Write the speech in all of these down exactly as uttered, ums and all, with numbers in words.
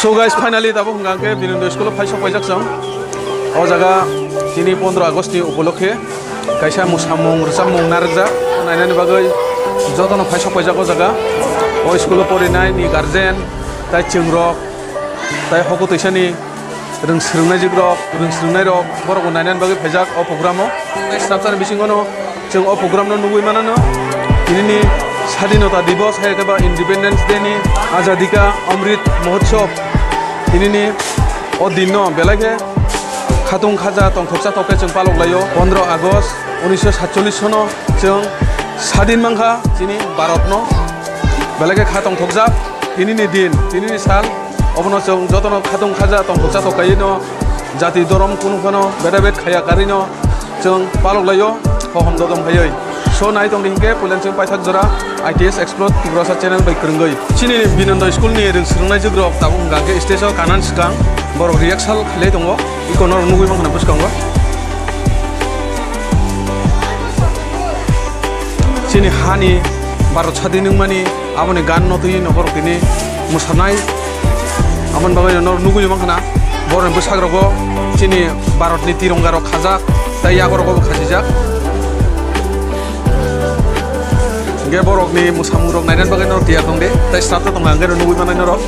So guys, finally tabuk hwnkha khe Binondo school o phai sok paijak chwng. O jaga tini pondro August ni upolokhe kaisa mwsamung rwchapmung narwkjak, nainani bagwi jotono phai sok paijak o jaga. O school o porinai ni guardian tai chwng rok tai hoko twisani rwng swrwngnaijwk rok, rwng swrwngnairok, borokbo nainani bagwi phaijak o program o. Snapchat ni bisingo no chwng o program no nugwi manano. Tinini Sadinota Divos hai khe ba Independence Day ni Azadi Ka Amrit Mahotsav, tinini o din no belai khe khatung khaja tongthoksa thok khe chwng palok laio. Pondro August unisho satchollish sono chwng sadin mankha chini Bharat no, belai khe kha tongthokjak tinini din, tinini sal. Obono chwng jotono khatung khaja tongthoksa thok kaiwi no jati dhorom kunu phano beda bed khaya karwi no chwng palok laio, hohom dodom khaiwi. So nai tongdi hinkhe puilan chwng paithak jora I T S Explore Tiprasa channel bai kwrwngwi. Chini Binondo school ni rwng swrwngnaijwk rok tabuk hwnkha khe stage o kanan swkang borok rehearsal khlai tongo. Iko norok nugwi mankha na bwskango. Chini hani Bharat sadin wngmani aboni gan no twi nokorok tini mwsanai. Aboni bagwi norok nugwi mankha na borokni bwsakrogo chini Bharatni tironga rok khajak tei yago rogo bo khachijak. Hingke borokni mwsamungrok nainani bagwi norok tiyar tongdi tei snapta tongkha hingke nugwi manai norok.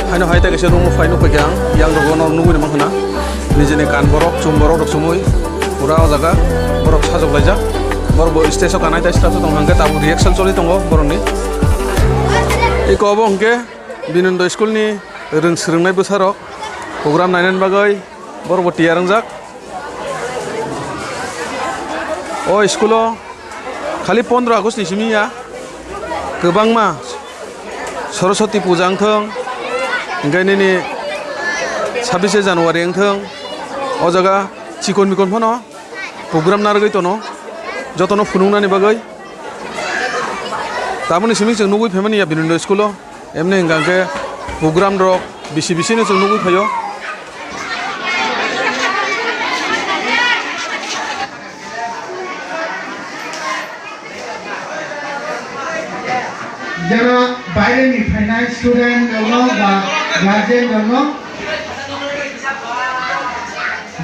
Haino hai tei kaisa room o phai nukphaikha ang, yang rogo norok nugwi mankha na. Nijini kan borok, chum borok rok chumui pura o jaga borok sajok laijak. Borok bo stage o kanai tai stage o tong hwnkhe tabuk rehearsal choli tongo borokni. Eko obo hwnkhe Binondo school ni rwng swrwngnai bwsarok program nainani bagwi borok bo tiyar wngjak. O school o khali pondro August ni simi ya, kwbangma Saraswati puja wngthung, hingke nini sabise January wngthung, o jaga chikon mikon phano program narwgwi tono, jotono phunuknani bagwi. Tamoni simi chwng nugwi phaimani ya Binondo school o, emni hingka hingke program rok bisi bisi no chwng nugwi phaio. Jara baireni phainai student rokno ba guardian rokno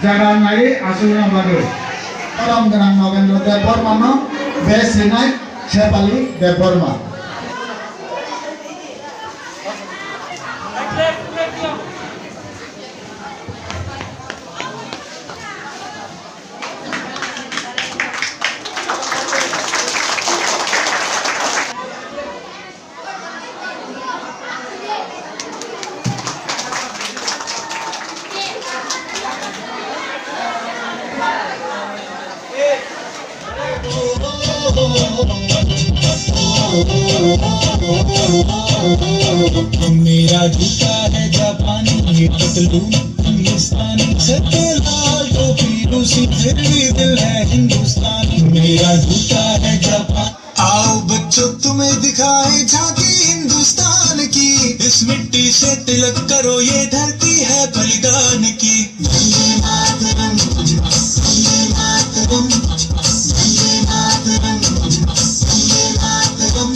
jara naiwi achukna bagwi. Borom gwnang Nogendra Debbarmano bes rinai Sepali Debbarma. मेरा जूता है जापानी, ये पतलून हिंदुस्तानी, सर पे लाल टोपी रूसी, फिर भी दिल है हिंदुस्तानी। मेरा जूता है जापानी। आओ बच्चों, तुम्हें दिखाएं झांकी हिंदुस्तान की। इस मिट्टी से तिलक करो, ये धरती है बलिदान की। वंदे मातरम, वंदे मातरम, वंदे मातरम, वंदे मातरम।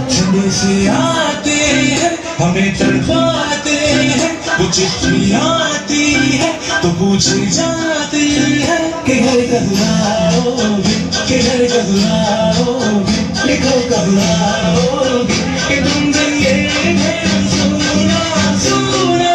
ठंडी सी आती है, हमें तड़पाती है, वो चिट्ठी आती है तो पूछी जाती है कि घर कब आओगे, कि घर कब आओगे, लिखो कब आओगे कि तुम जल्दी है। सोना, सोना।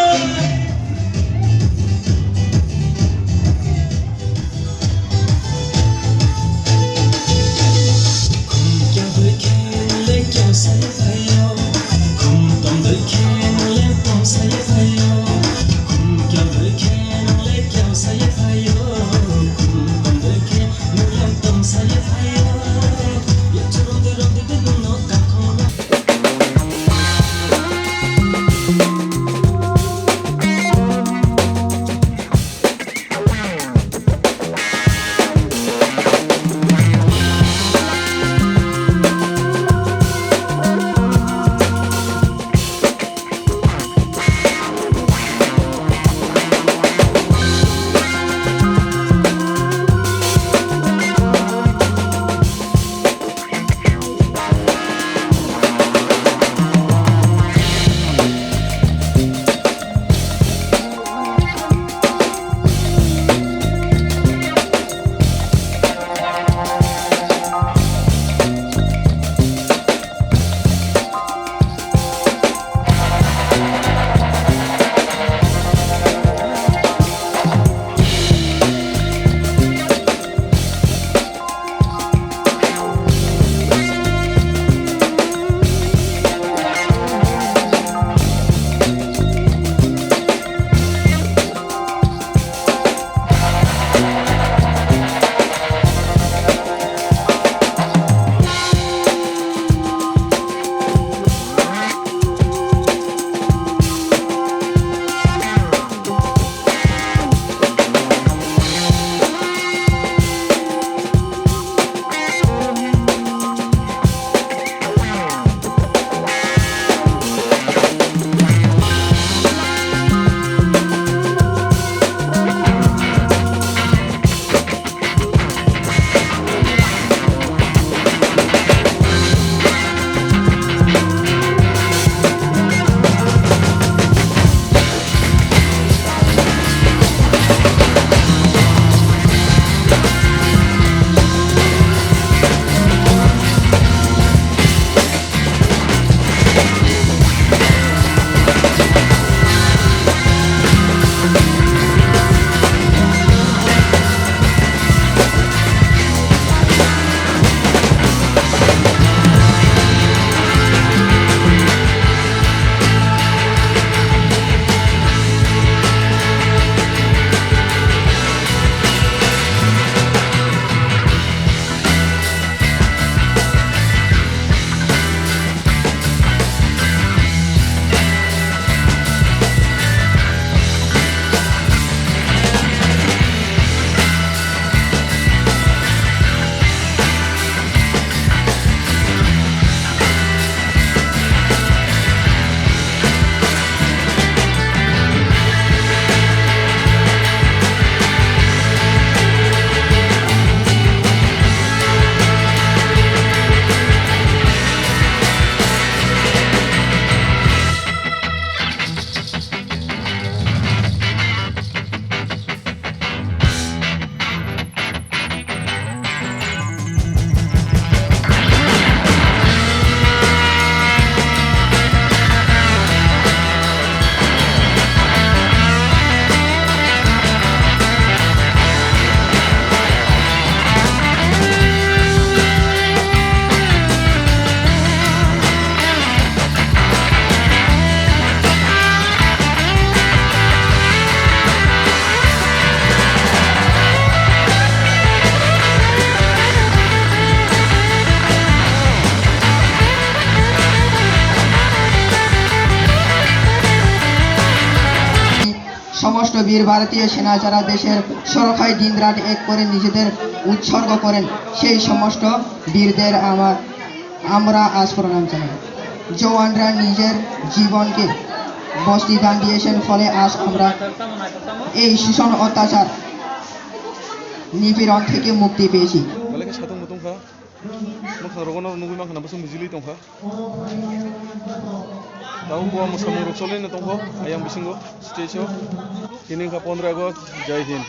বীর ভারতীয় সেনা যারা দেশের সুরক্ষায় দিনরাত এক করে নিজেদের উৎসর্গ করেন, সেই সমস্ত বীরদের আমার, আমরা আজ প্রণাম জানাই। জওয়ানরা নিজের জীবনকে বলিদান দিয়েছেন, ফলে আজ আমরা এই শোষণ, অত্যাচার, নিপীড়ন থেকে মুক্তি পেয়েছি। Belai khe satung mutung kha. Mwkhang rogo no nugwi mankha na bwswk mijili tongkha. Tabuk bo mwsamung rok choli no tongkho ayang bisingo stage o. Tini wngkha pondro August, Jai Hind.